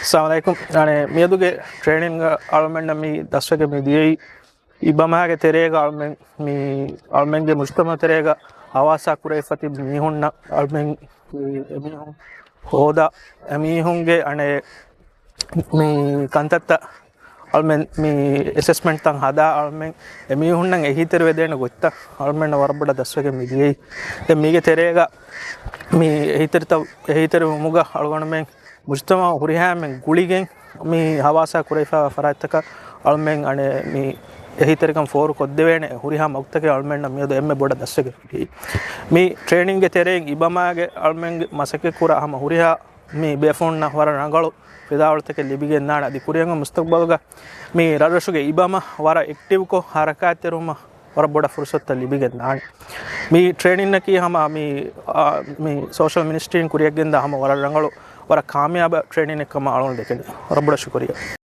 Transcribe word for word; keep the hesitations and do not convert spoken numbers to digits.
އައްސަލާމު ޢަލައިކުމް. އަނެ، މިއަދުގެ ޓްރޭނިންގ އަޅުމެންނަށް މި ދަސްވެގެން މި ދިޔައީ އިބަމާގެ ތެރޭގަ އަޅުމެން މި އަޅުމެންގެ މުޖްތަމަޢު ތެރޭގަ ހަވާސާ ކުރެވިފަ ތިބި މީހުންނަށް އަޅުމެން މި އެމީހުން ހޯދާ، އެމީހުންގެ އަނެ މި ކަންތައްތައް އަޅުމެން މި އެސެސްމަންޓްތައް ހަދާ، އަޅުމެން އެމީހުންނަށް އެހީތެރިވެދޭނެ ގޮތްތައް އަޅުމެންނަށް ވަރަށް ބޮޑަށް ދަސްވެގެން މި ދިޔައީ. ދެން މީގެ ތެރޭގަ މި އެހީތެރިތައް، އެހީތެރިވުމުގަ އަޅުގަނޑުމެން މުޖްތަމަޢު ހުރިހާމެން ގުޅިގެން މި ހަވާސާ ކުރެވިފައިވާ ފަރާތްތަކަށް އަޅުމެން އަނެ މި އެހީތެރިކަން ފޯރު ކޮށްދެވޭނެ ހުރިހާ މަގުތަކެއް އަޅުމެންނަށް މިއަދު އެންމެ ބޮޑަށް ދަސްވެގެން މި ދިޔައީ. މި ޓްރޭނިންގެ ތެރެއިން އިބަމާގެ އަޅުމެން މަސައްކަތް ކުރާ ހަމަ ހުރިހާ މި ބޭފުޅުންނަށް ވަރަށް ރަނގަޅު ފިލާވަޅުތަކެއް ލިބިގެންދާނެ. އަދި ކުރިއަށް މުސްތަޤްބަލުގަ މި ރަށްރަށުގެ އިބަމަ ވަރަށް އެކްޓިވްކޮށް ހަރަކާތްތެރިވުމަށް ވަރަށް ބޮޑަށް ފުރުސަތުތައް ލިބިގެންދާނެ. މި ޓްރޭނިންއަކީ ހަމަ މި، އާ، މި ސޯޝަލް މިނިސްޓްރީން ކުރިއަށްގެންދާ ހަމަ ވަރަށް ރަނގަޅު، ވަރަށް ކާމިޔާބު ޓްރޭނިންއެއް ކަމަށް އަޅުގަނޑު ދެކެނީ. ވަރަށް ބޮޑަށް ޝުކުރިއްޔާ.